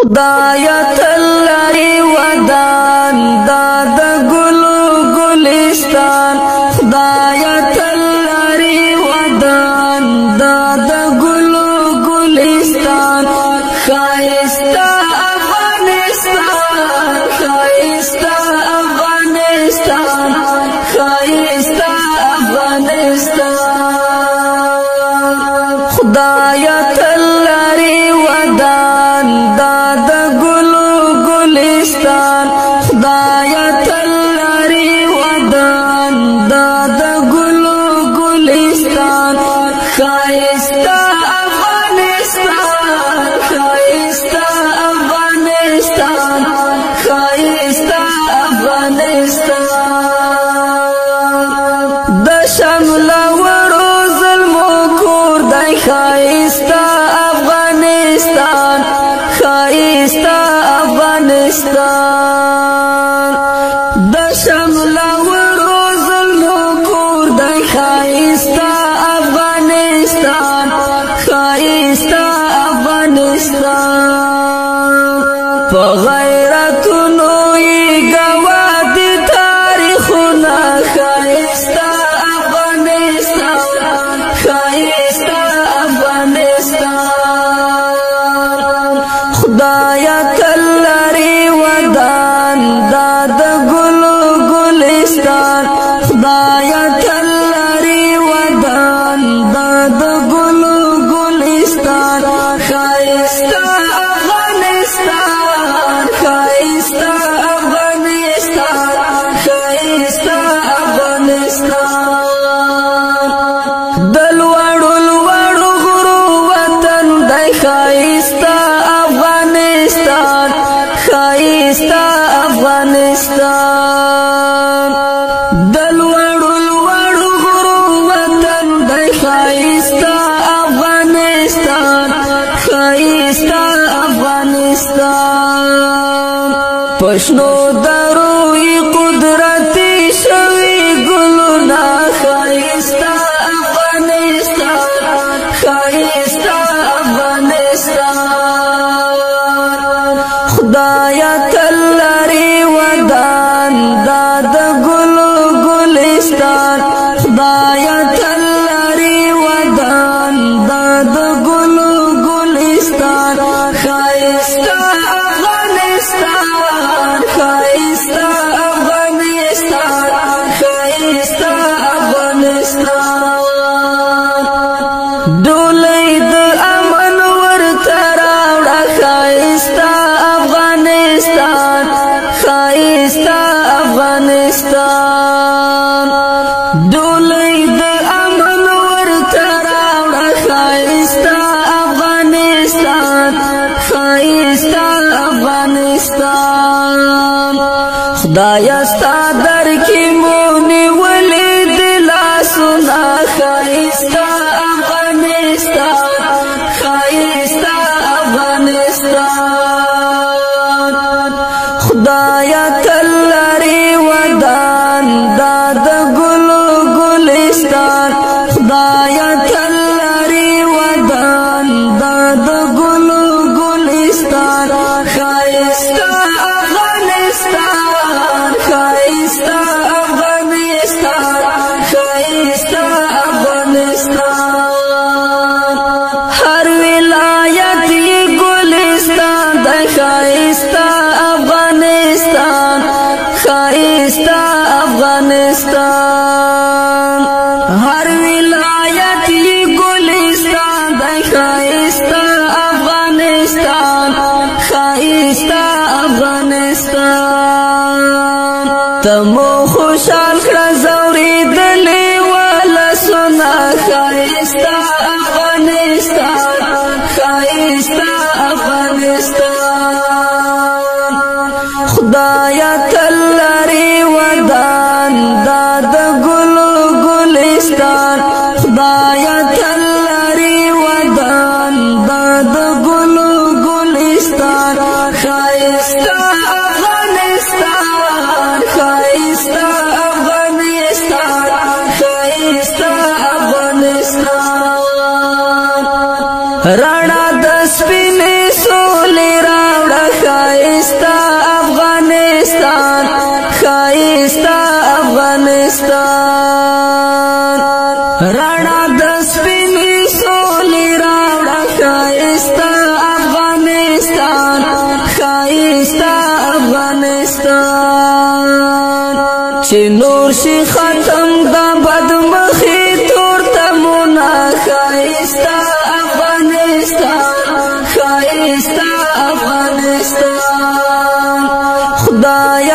خدایا تل لري ودان دا د ګلو ګلستان، خدایا تل لري ودان دا د ګلو ګلستان، ښایسته افغانستان، ښایسته افغانستان، ښایسته افغانستان. خدایا تل لري ودان دا د ګلو ګلستان، خدایا تل لري ودان دا د ګلو ګلستان، ښایسته افغانستان، ښایسته افغانستان، ښایسته افغانستان. د شمله وړو زلمو کور دی ښایسته افغانستان، ښایسته افغانستان. د شمله وړو زلمو کور دی ښایسته افغانستان، ښایسته افغانستان. په غیرتونو یې ګواه دي تاریخونه، ښایسته افغانستان، ښایسته افغانستان. خدایا تل لري ودان دا د ګلو ګلستان، خدایا تل لري ودان دا د ګلو ګلستان، ښایسته افغانستان، ښایسته افغانستان، ښایسته افغانستان. د لوړو لوړو غرو وطن دی ښایسته افغانستان، ښایسته افغانستان. د لوړو لوړو غرو وطن دی ښایسته افغانستان، ښایسته افغانستان. په شنو درو یې قدرتي شوي ګلونه، ښایسته افغانستان، ښایسته افغانستان. خدایا تل لري ودان دا د ګلو ګلستان، خدایا تل لري ودان دا د ګلو ګلستان، ښایسته افغانستان، ښایسته افغانستان، ښایسته افغانستان. ډولۍ د امن ورته راوړه ښایسته افغانستان، ښایسته افغانستان. ډولۍ د امن ورته راوړه ښایسته افغانستان، ښایسته افغانستان. خدایا ستا در کې مو نیولې دي لاسونه، ښایسته افغانستان، ښایسته افغانستان. خدایا تل لري ودان دا د ګلو ګلستان، خدایا تل لري ودان دا د ګلو ګلستان، ښایسته افغانستان، ښایسته افغانستان، ښایسته افغانستان. هر ولایت یې ګلستان دی ښایسته افغانستان، ښایسته افغانستان. هر ولایت یې ګلستان دی ښایسته افغانستان، ښایسته افغانستان. ته مو خوشحال کړه ځورېدلي ولسونه، ښایسته افغانستان، ښایسته افغانستان. خدایا تل لري ودان دا د ګلو ګلستان، خدایا تل لري ودان دا د ګلو ګلستان، ښایسته افغانستان، ښایسته افغانستان، ښایسته افغانستان. رڼا د سپینې سولې راوړه. افغانستان. رڼا د سپینې سولې راوړه، ښایسته افغانستان، ښایسته افغانستان. چې نور شي ختم د بدمخي تور تمونه، ښایسته افغانستان، ښایسته افغانستان. خدای